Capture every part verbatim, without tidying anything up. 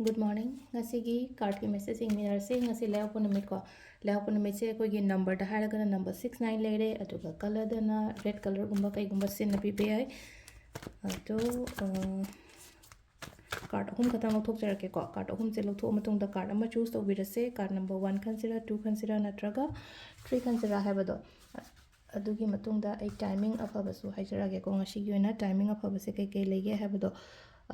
Good morning. ꯉꯁꯤꯒꯤ cardꯀꯤ message ꯌꯦꯡꯃꯤꯟꯅꯔꯁꯦ꯫ ꯉꯁꯤ ꯂꯩꯕꯥꯛꯄꯣꯛꯄ ꯅꯨꯃꯤꯠꯀꯣ꯫ ꯂꯩꯕꯥꯛꯄꯣꯛꯄ ꯅꯨꯃꯤꯠꯁꯦ ꯑꯩꯈꯣꯏꯒꯤ numberꯗ ꯍꯥꯏꯔꯒꯅ number six nine ꯂꯩꯔꯦ, ꯑꯗꯨꯒ colorꯗꯅ red colorꯒꯨꯝꯕ ꯀꯩꯒꯨꯝꯕ ꯁꯤꯖꯤꯟꯅꯕꯤꯕ ꯌꯥꯏ꯫ ꯑꯗꯣ, ꯑ, card ꯑꯍꯨꯝ ꯈꯛꯇꯪ ꯂꯧꯊꯣꯛꯆꯔꯛꯀꯦꯀꯣ꯫ Card ꯑꯍꯨꯝꯁꯦ ꯂꯧꯊꯣꯛꯑ ꯃꯇꯨꯡꯗ card ꯑꯃ choose ꯇꯧꯕꯤꯔꯁꯦ꯫ Card number one ꯈꯟꯁꯤꯔꯥ, two ꯈꯟꯁꯤꯔꯥ, ꯅꯠꯇ꯭ꯔꯒ three ꯈꯟꯁꯤꯔꯥ ꯍꯥꯏꯕꯗꯣ꯫ ꯑꯗꯨꯒꯤ ꯃꯇꯨꯡꯗ ꯑꯩ timing ꯑꯐꯕꯁꯨ ꯍꯥꯏꯖꯔꯛꯑꯒꯦꯀꯣ꯫ ꯉꯁꯤꯒꯤ ꯑꯣꯏꯅ timing ꯑꯐꯕꯁꯦ ꯀꯩꯀꯩ ꯂꯩꯒꯦ ꯍꯥꯏꯕꯗꯣ,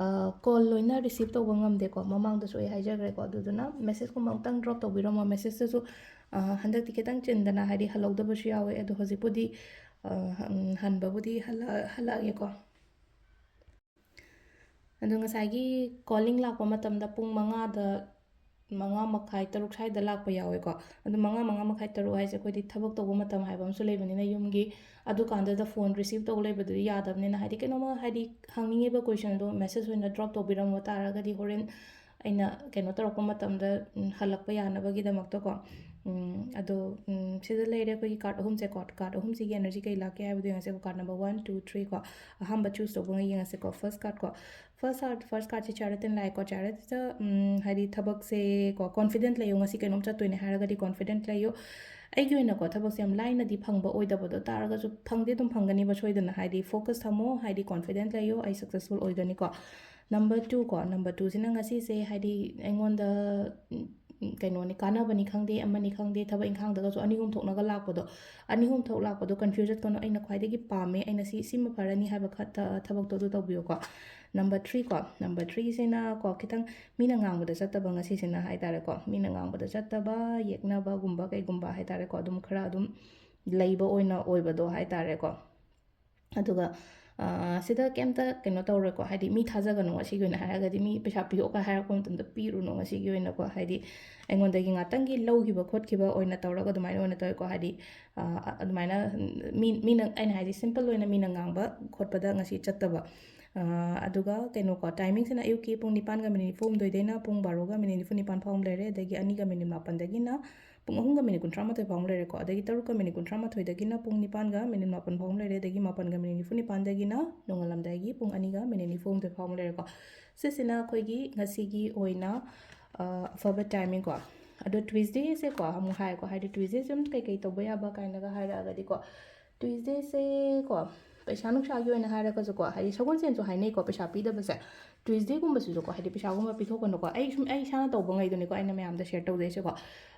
ꯑ, call ꯂꯣꯏꯅ receive ꯇꯧꯕ ꯉꯝꯗꯦꯀꯣ꯫ ꯃꯃꯥꯡꯗꯁꯨ ꯑꯩ ꯍꯥꯏꯖꯈ꯭ꯔꯦꯀꯣ꯫ ꯑꯗꯨꯗꯨꯅ messageꯀꯨꯝꯕ ꯑꯃꯨꯛꯇꯪ drop ꯇꯧꯕꯤꯔꯝꯃꯣ꯫ Messageꯇꯁꯨ, ꯑ, ꯍꯟꯗꯛꯇꯤ ꯈꯤꯇꯪ ꯆꯤꯟꯗꯅ, ꯍꯥꯏꯗꯤ ꯍꯜꯍꯧꯗꯕꯁꯨ ꯌꯥꯎꯋꯦ꯫ ꯑꯗꯣ ꯍꯧꯖꯤꯛꯄꯨꯗꯤ, ꯑ, ꯎꯝ, ꯍꯟꯕꯕꯨꯗꯤ ꯍꯜꯂ-, ꯍꯜꯂꯛꯑꯒꯦꯀꯣ꯫ ꯑꯗꯣ ꯉꯁꯥꯏꯒꯤ calling ꯂꯥꯛꯄ ꯃꯇꯝꯗ ꯄꯨꯡ ꯃꯉꯥꯗ, ꯃꯉꯥ ꯃꯈꯥꯏ, ꯇꯔꯨꯛ ꯁ꯭ꯋꯥꯏꯗ ꯂꯥꯛꯄ ꯌꯥꯎꯋꯦꯀꯣ꯫ ꯑꯗꯣ ꯃꯉꯥ, ꯃꯉꯥ ꯃꯈꯥꯏ, ꯇꯔꯨꯛ ꯍꯥꯏꯁꯦ ꯑꯩꯈꯣꯏꯗꯤ ꯊꯕꯛ ꯇꯧꯕ ꯃꯇꯝ ꯍꯥꯏꯕ ꯑꯃꯁꯨ ꯂꯩꯕꯅꯤꯅ ꯌꯨꯝꯒꯤ, ꯑꯗꯨꯀꯥꯟꯗꯨꯗ phone receive ꯇꯧ ꯂꯩꯕꯗꯨꯗꯤ ꯌꯥꯗꯕꯅꯤꯅ, ꯍꯥꯏꯗꯤ ꯀꯩꯅꯣꯝꯃ, ꯍꯥꯏꯗꯤ ꯍꯪꯅꯤꯡꯉꯤꯕ questionꯗꯣ message ꯑꯣꯏꯅ drop ꯇꯧꯕꯤꯔꯝꯕ ꯇꯥꯔꯒꯗꯤ ꯍꯣꯔꯦꯟ ꯑꯩꯅ ꯀꯩꯅꯣ ꯇꯧꯔꯛꯄ ꯃꯇꯝꯗ, ꯎꯝ, ꯍꯜꯂꯛꯄ ꯌꯥꯅꯕꯒꯤꯗꯃꯛꯇꯀꯣ꯫ ꯎꯝ, ꯑꯗꯣ, ꯎꯝ, ꯁꯤꯗ ꯂꯩꯔꯦ ꯑꯩꯈꯣꯏꯒꯤ card ꯑꯍꯨꯝꯁꯦꯀꯣ꯫ Card ꯑꯍꯨꯝꯁꯤꯒꯤ energy ꯀꯩ ꯂꯥꯛꯀꯦ ꯍꯥꯏꯕꯗꯣ ꯌꯦꯡꯉꯁꯦꯕ꯫ Card number one, two, three ꯀꯣ꯫ ꯑꯍꯥꯟꯕ choose ꯇꯧꯕ ꯉꯩ ꯌꯦꯡꯉꯁꯦꯀꯣ꯫ First cardꯀꯣ꯫ First card, first cardꯁꯦ Chariotꯅ ꯂꯥꯛꯑꯦꯀꯣ꯫ Chariotꯁꯤꯗ, ꯎꯝ, ꯍꯥꯏꯗꯤ ꯊꯕꯛꯁꯦꯀꯣ, confident ꯂꯩꯌꯨ, ꯉꯁꯤ ꯀꯩꯅꯣꯝ ꯆꯠꯇꯣꯏꯅꯦ ꯍꯥꯏꯔꯒꯗꯤ confident ꯂꯩꯌꯨ꯫ ꯑꯩꯒꯤ ꯑꯣꯏꯅꯀꯣ, ꯊꯕꯛꯁꯦ ꯌꯥꯝ ꯂꯥꯏꯅꯗꯤ ꯐꯪꯕ ꯑꯣꯏꯗꯕꯗꯣ ꯇꯥꯔꯒꯁꯨ ꯐꯪꯗꯤ ꯑꯗꯨꯝ ꯐꯪꯒꯅꯤꯕ ꯁꯣꯏꯗꯅ, ꯍꯥꯏꯗꯤ focus ꯊꯝꯃꯣ, ꯍꯥꯏꯗꯤ confident ꯂꯩꯌꯨ, ꯑꯩ successful ꯑꯣꯏꯒꯅꯤꯀꯣ꯫ Number two ꯀꯣ, number twoꯁꯤꯅ ꯉꯁꯤꯁꯦ ꯍꯥꯏꯗꯤ ꯑꯩꯉꯣꯟꯗ, ꯎꯝ, ꯀꯩꯅꯣꯅꯤ, ꯀꯥꯟꯅꯕꯅꯤ ꯈꯪꯗꯦ, ꯑꯃꯅꯤ ꯈꯪꯗꯦ, ꯊꯕꯛ ꯏꯪꯈꯥꯡꯗꯒꯁꯨ ꯑꯅꯤ ꯑꯍꯨꯝ ꯊꯣꯛꯅꯒ ꯂꯥꯛꯄꯗꯣ, ꯑꯅꯤ ꯑꯍꯨꯝ ꯊꯣꯛ ꯂꯥꯛꯄꯗꯣ confuse ꯆꯠꯀꯅꯨ, ꯑꯩꯅ ꯈ꯭ꯋꯥꯏꯗꯒꯤ ꯄꯥꯝꯃꯦ, ꯑꯩꯅ ꯁꯤ, ꯁꯤꯃ ꯐꯔꯅꯤ ꯍꯥꯏꯕ ꯈ-, ꯊ-, ꯊꯕꯛꯇꯣ ꯑꯗꯨ ꯇꯧꯕꯤꯌꯨꯀꯣ꯫ Number three ꯀꯣ, number threeꯁꯤꯅ ꯀꯣ, ꯈꯤꯇꯪ ꯃꯤꯅ ꯉꯥꯡꯕꯗ ꯆꯠꯇꯕ ꯉꯁꯤꯁꯤꯅ ꯍꯥꯏꯇꯥꯔꯦꯀꯣ, ꯃꯤꯅ ꯉꯥꯡꯕꯗ ꯆꯠꯇꯕ, ꯌꯦꯛꯅꯕꯒꯨꯝꯕ ꯀꯩꯒꯨꯝꯕ ꯍꯥꯏꯇꯥꯔꯦꯀꯣ, ꯑꯗꯨꯝ ꯈꯔ ꯑꯗꯨꯝ ꯂꯩꯕ ꯑꯣꯏꯅ ꯑꯣꯏꯕꯗꯣ ꯍꯥꯏꯇꯥꯔꯦꯀꯣ꯫ ꯑꯗꯨꯒ, ꯑ, ꯁꯤꯗ ꯀꯩꯝꯇ ꯀꯩꯅꯣ ꯇꯧꯔꯣꯏꯀꯣ, ꯍꯥꯏꯗꯤ ꯃꯤ ꯊꯥꯖꯒꯅꯨ, ꯑꯁꯤꯒꯤ ꯑꯣꯏꯅ ꯍꯥꯏꯔꯒꯗꯤ ꯃꯤ ꯄꯩꯁꯥ ꯄꯤꯌꯣꯒ ꯍꯥꯏꯔꯛꯄ ꯃꯇꯝꯗ ꯄꯤꯔꯨꯅꯨ ꯉꯁꯤꯒꯤ ꯑꯣꯏꯅꯀꯣ, ꯍꯥꯏꯗꯤ ꯑꯩꯉꯣꯟꯗꯒꯤ ꯉꯥꯛꯇꯪꯒꯤ ꯂꯧꯈꯤꯕ ꯈꯣꯠꯈꯤꯕ ꯑꯣꯏꯅ ꯇꯧꯔꯒ ꯑꯗꯨꯃꯥꯏꯅ ꯑꯣꯏꯅ ꯇꯧꯋꯦꯀꯣ, ꯍꯥꯏꯗꯤ, ꯑ, ꯑꯗꯨꯃꯥꯏꯅ ꯃꯤ, ꯃꯤꯅ, ꯑꯩꯅ ꯍꯥꯏꯁꯦ simple ꯑꯣꯏꯅ ꯃꯤꯅ ꯉꯥꯡꯕ ꯈꯣꯠꯄꯗ ꯉꯁꯤ ꯆꯠꯇꯕ꯫ ꯑ, ꯑꯗꯨꯒ ꯀꯩꯅꯣꯀꯣ, timingꯁꯤꯅ ꯑꯌꯨꯛꯀꯤ ꯄꯨꯡ ꯅꯤꯄꯥꯟꯒ minute ꯅꯤꯐꯨ ꯍꯨꯝꯗꯣꯏꯗꯩꯅ ꯄꯨꯡ ꯕꯥꯔꯣꯒ minute ꯅꯤꯐꯨ ꯅꯤꯄꯥꯟ ꯐꯥꯎ ꯑꯃ ꯂꯩꯔꯦ, ꯑꯗꯒꯤ ꯑꯅꯤꯒ minute ꯃꯥꯄꯟꯗꯒꯤꯅ ꯄꯨꯡ ꯑꯍꯨꯝꯒ ꯃꯤꯅꯤꯠ ꯀꯨꯟꯊ꯭ꯔꯥ ꯃꯥꯊꯣꯏ ꯐꯥꯎ ꯑꯃ ꯂꯩꯔꯦꯀꯣ꯫ ꯑꯗꯒꯤ ꯇꯔꯨꯛꯀ ꯃꯤꯅꯤꯠ ꯀꯨꯟꯊ꯭ꯔꯥ ꯃꯥꯊꯣꯏꯗꯒꯤꯅ ꯄꯨꯡ ꯅꯤꯄꯥꯟꯒ ꯃꯤꯅꯤꯠ ꯃꯥꯄꯟ ꯐꯥꯎ ꯑꯃ ꯂꯩꯔꯦ꯫ ꯑꯗꯒꯤ ꯃꯥꯄꯟꯒ ꯃꯤꯅꯤꯠ ꯅꯤꯐꯨ ꯅꯤꯄꯥꯟꯗꯒꯤꯅ ꯅꯣꯡꯉꯥꯜꯂꯝꯗꯥꯏꯒꯤ ꯄꯨꯡ ꯑꯅꯤꯒ ꯃꯤꯅꯤꯠ ꯅꯤꯐꯨ ꯍꯨꯝꯗꯣꯏ ꯐꯥꯎ ꯑꯃ ꯂꯩꯔꯦꯀꯣ꯫ ꯁꯤꯁꯤꯅ ꯑꯩꯈꯣꯏꯒꯤ ꯉꯁꯤꯒꯤ ꯑꯣꯏꯅ, ꯑ, ꯑꯐꯕ ꯇꯥꯏꯃꯤꯡ ꯀꯣ꯫ ꯑꯗꯣ ꯇ꯭ꯋꯤꯁꯗꯦꯁꯦꯀꯣ ꯑꯃꯨꯛ ꯍꯥꯏꯀꯣ, ꯍꯥꯏꯗꯤ ꯇ꯭ꯋꯤꯁꯗꯦꯁꯦ ꯑꯗꯨꯝ ꯀꯩꯀꯩ ꯇꯧꯕ ꯌꯥꯕ ꯀꯥꯏꯅꯒ ꯍꯥꯏꯔꯛꯑꯒꯗꯤꯀꯣ, ꯇ꯭ꯋꯤꯁꯗꯦꯁꯦ ꯀꯣ, ꯄꯩꯁꯥ ꯅꯨꯡꯁꯥꯒꯤ ꯑꯣꯏꯅ ꯍꯥꯏꯔꯒꯁꯨꯀꯣ, ꯍꯥꯏꯗꯤ ꯁꯒꯣꯜꯁꯦꯟꯁꯨ ꯍꯥꯏꯅꯩꯀꯣ ꯄꯩꯁꯥ ꯄꯤꯗꯕꯁꯦ꯫ ꯇ꯭ꯋꯤꯁꯗꯦꯒꯨꯝꯕꯁꯤꯁꯨꯀꯣ, ꯍꯥꯏꯗꯤ ꯄꯩꯁꯥꯒꯨꯝꯕ ꯄꯤꯊꯣꯛꯀꯅꯨꯀꯣ꯫ ꯑꯩ ꯁꯨꯝ, ꯑꯩ ꯏꯁꯥꯅ ꯇꯧꯕ ꯉꯩꯗꯨꯅꯤꯀꯣ ꯑꯩꯅ ꯃꯌꯥꯝꯗ ꯁꯤꯌꯔ ꯇꯧꯖꯩꯁꯦꯀꯣ꯫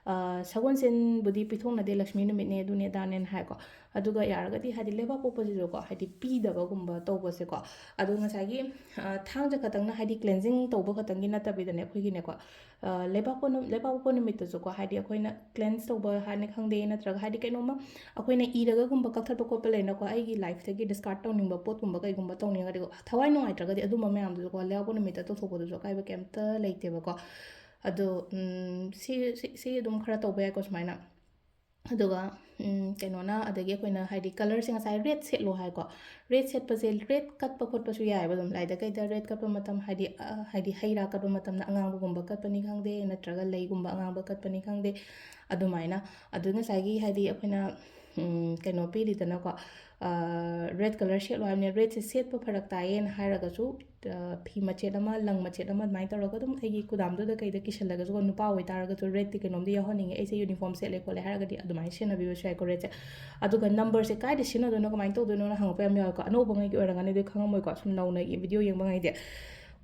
ꯑ, ꯁꯒꯣꯜꯁꯦꯟꯕꯨꯗꯤ ꯄꯤꯊꯣꯛꯅꯗꯦ, ꯂꯛꯁꯃꯤ ꯅꯨꯃꯤꯠꯅꯦ, ꯑꯗꯨꯅꯦ ꯑꯗꯥꯅꯦꯅ ꯍꯥꯏꯀꯣ꯫ ꯑꯗꯨꯒ ꯌꯥꯔꯒꯗꯤ ꯍꯥꯏꯗꯤ ꯂꯩꯕꯥꯛꯄꯣꯛꯄꯁꯤꯁꯨꯀꯣ, ꯍꯥꯏꯗꯤ ꯄꯤꯗꯕꯒꯨꯝꯕ ꯇꯧꯕꯁꯦꯀꯣ꯫ ꯑꯗꯣ ꯉꯁꯥꯏꯒꯤ, ꯑ, ꯊꯥꯡꯖ ꯈꯛꯇꯪꯅ ꯍꯥꯏꯗꯤ ꯀ꯭ꯂꯦꯟꯖꯤꯡ ꯇꯧꯕ ꯈꯛꯇꯪꯒꯤ ꯅꯠꯇꯕꯤꯗꯅꯦ, ꯑꯩꯈꯣꯏꯒꯤꯅꯦꯀꯣ, ꯑ, ꯂꯩꯕꯥꯛꯄꯣꯛꯄ ꯅꯨ-, ꯂꯩꯕꯥꯛꯄꯣꯛꯄ ꯅꯨꯃꯤꯠꯇꯁꯨꯀꯣ, ꯍꯥꯏꯗꯤ ꯑꯩꯈꯣꯏꯅ ꯀ꯭ꯂꯦꯟꯁ ꯇꯧꯕ ꯍꯥꯏꯅ ꯈꯪꯗꯦ, ꯅꯠꯇ꯭ꯔꯒ ꯍꯥꯏꯗꯤ ꯀꯩꯅꯣꯝꯃ ꯑꯩꯈꯣꯏꯅ ꯏꯔꯒꯒꯨꯝꯕ ꯀꯛꯊꯠꯄ ꯈꯣꯠꯄ ꯂꯩꯅꯀꯣ, ꯑꯩꯒꯤ ꯂꯥꯏꯐꯇꯒꯤ ꯗꯤꯁꯀꯥꯔꯗ ꯇꯧꯅꯤꯡꯕ ꯄꯣꯠꯀꯨꯝꯕ ꯀꯩꯒꯨꯝꯕ ꯇꯧꯅꯤꯡꯉꯒꯗꯤꯀꯣ, ꯊꯋꯥꯏ ꯅꯨꯡꯉꯥꯏꯇ꯭ꯔꯒꯗꯤ ꯑꯗꯨꯝꯕ ꯃꯌꯥꯝꯗꯨꯁꯨꯀꯣ, ꯂꯩꯕꯥꯛꯄꯣꯛꯄ ꯅꯨꯃꯤꯠꯇ ꯇꯧꯊꯣꯛꯄꯗꯨꯁꯨ ꯑꯀꯥꯏꯕ ꯀꯩꯝꯇ ꯂꯩꯇꯦꯕꯀꯣ꯫ ꯑꯗꯣ, ꯎꯝ, ꯁꯤ, ꯁꯤ, ꯁꯤ ꯑꯗꯨꯝ ꯈꯔ ꯇꯧꯕ ꯌꯥꯏꯀꯣ ꯁꯨꯃꯥꯏꯅ꯫ ꯑꯗꯨꯒ, ꯎꯝ, ꯀꯩꯅꯣꯅ, ꯑꯗꯒꯤ ꯑꯩꯈꯣꯏꯅ ꯍꯥꯏꯗꯤ ꯀꯂꯔꯁꯦ ꯉꯁꯥꯏ ꯔꯦꯗ ꯁꯦꯠꯂꯣ ꯍꯥꯏꯀꯣ꯫ ꯔꯦꯗ ꯁꯦꯠꯄꯁꯦ, ꯔꯦꯗ ꯀꯠꯄ ꯈꯣꯠꯄꯁꯨ ꯌꯥꯏꯑꯕ ꯑꯗꯨꯝ, ꯂꯥꯏꯗ ꯀꯩꯗ ꯔꯦꯗ ꯀꯠꯄ ꯃꯇꯝ, ꯍꯥꯏꯗꯤ, ꯑ, ꯍꯥꯏꯗꯤ ꯍꯩ ꯔꯥ ꯀꯠꯄ ꯃꯇꯝꯗ ꯑꯉꯥꯡꯕꯒꯨꯝꯕ ꯀꯠꯄꯅꯤ ꯈꯪꯗꯦ, ꯅꯠꯇ꯭ꯔꯒ ꯂꯩꯒꯨꯝꯕ ꯑꯉꯥꯡꯕ ꯀꯠꯄꯅꯤ ꯈꯪꯗꯦ, ꯑꯗꯨꯃꯥꯏꯅ꯫ ꯑꯗꯨ ꯉꯁꯥꯏꯒꯤ ꯍꯥꯏꯗꯤ ꯑꯩꯈꯣꯏꯅ, ꯎꯝ, ꯀꯩꯅꯣ ꯄꯤꯔꯤꯗꯅꯀꯣ, ꯑ, ꯔꯦꯗ ꯀꯂꯔ ꯁꯦꯠꯂꯣ ꯍꯥꯏꯕꯅꯦ, ꯔꯦꯗꯁꯦ ꯁꯦꯠꯄ ꯐꯔꯛ ꯇꯥꯏꯌꯦꯅ ꯍꯥꯏꯔꯒꯁꯨ, ꯑ, ꯐꯤ ꯃꯆꯦꯠ ꯑꯃ, ꯂꯪ ꯃꯆꯦꯠ ꯑꯃ ꯑꯗꯨꯃꯥꯏꯅ ꯇꯧꯔꯒ ꯑꯗꯨꯝ ꯑꯩꯒꯤ ꯀꯨꯗꯥꯝꯗꯨꯗ ꯀꯩꯗ ꯀꯤꯁꯜꯂꯒꯁꯨꯀꯣ, ꯅꯨꯄꯥ ꯑꯣꯏꯇꯥꯔꯒꯁꯨ ꯔꯦꯗꯇꯤ ꯀꯩꯅꯣꯝꯗꯤ ꯌꯥꯎꯍꯟꯅꯤꯡꯉꯦ꯫ ꯑꯩꯁꯦ ꯌꯨꯅꯤꯐꯣꯔꯝ ꯁꯦꯠꯂꯦ ꯈꯣꯠꯂꯦ ꯍꯥꯏꯔꯒꯗꯤ ꯑꯗꯨꯃꯥꯏꯅ ꯁꯤꯖꯤꯟꯅꯕꯤꯕꯁꯨ ꯌꯥꯏꯀꯣ ꯔꯦꯗꯁꯦ꯫ ꯑꯗꯨꯒ ꯅꯝꯕꯔꯁꯦ ꯀꯥꯏꯗ ꯁꯤꯖꯤꯟꯅꯗꯣꯏꯅꯣ, ꯀꯃꯥꯏꯅ ꯇꯧꯗꯣꯏꯅꯣꯅ ꯍꯪꯉꯛꯄ ꯌꯥꯝ ꯌꯥꯎꯋꯦꯀꯣ꯫ ꯑꯅꯧꯕꯉꯩꯒꯤ ꯑꯣꯏꯔꯝꯒꯅꯤ, ꯑꯗꯨ ꯈꯪꯉꯝꯃꯣꯏꯀꯣ, ꯁꯨꯝ ꯅꯧꯅ ꯚꯤꯗꯤꯑꯣ ꯌꯦꯡꯕꯉꯩꯗꯤ꯫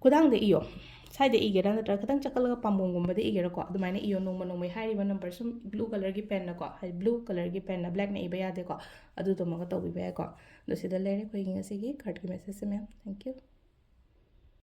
ꯈꯨꯗꯥꯡꯗ ꯏꯌꯣ, ꯁ꯭ꯋꯥꯏꯗ ꯏꯒꯦꯔꯥ ꯅꯠꯇ꯭ꯔꯒ ꯈꯤꯇꯪ ꯆꯈꯠꯂꯒ ꯄꯥꯝꯕꯣꯝꯒꯨꯝꯕꯗ ꯏꯒꯦꯔꯥꯀꯣ, ꯑꯗꯨꯃꯥꯏꯅ ꯏꯌꯣ꯫ ꯅꯣꯡꯃ ꯅꯣꯡꯃꯒꯤ ꯍꯥꯏꯔꯤꯕ ꯅꯝꯕꯔ ꯁꯨꯝ ꯕ꯭ꯂꯨ ꯀꯂꯔꯒꯤ ꯄꯦꯟꯅꯀꯣ, ꯍꯥꯏꯗꯤ ꯕ꯭ꯂꯨ ꯀꯂꯔꯒꯤ ꯄꯦꯟꯅ, ꯕ꯭ꯂꯦꯛꯅ ꯏꯕ ꯌꯥꯗꯦꯀꯣ, ꯑꯗꯨꯗꯨꯃꯒ ꯇꯧꯕꯤꯕ ꯌꯥꯏꯀꯣ꯫ ꯑꯗꯣ ꯁꯤꯗ ꯂꯩꯔꯦ ꯑꯩꯈꯣꯏꯒꯤ ꯉꯁꯤꯒꯤ ꯀꯥꯔꯠꯀꯤ ꯃꯦꯁꯦꯖꯁꯦ, ꯃꯦꯝ꯫ Thank you꯫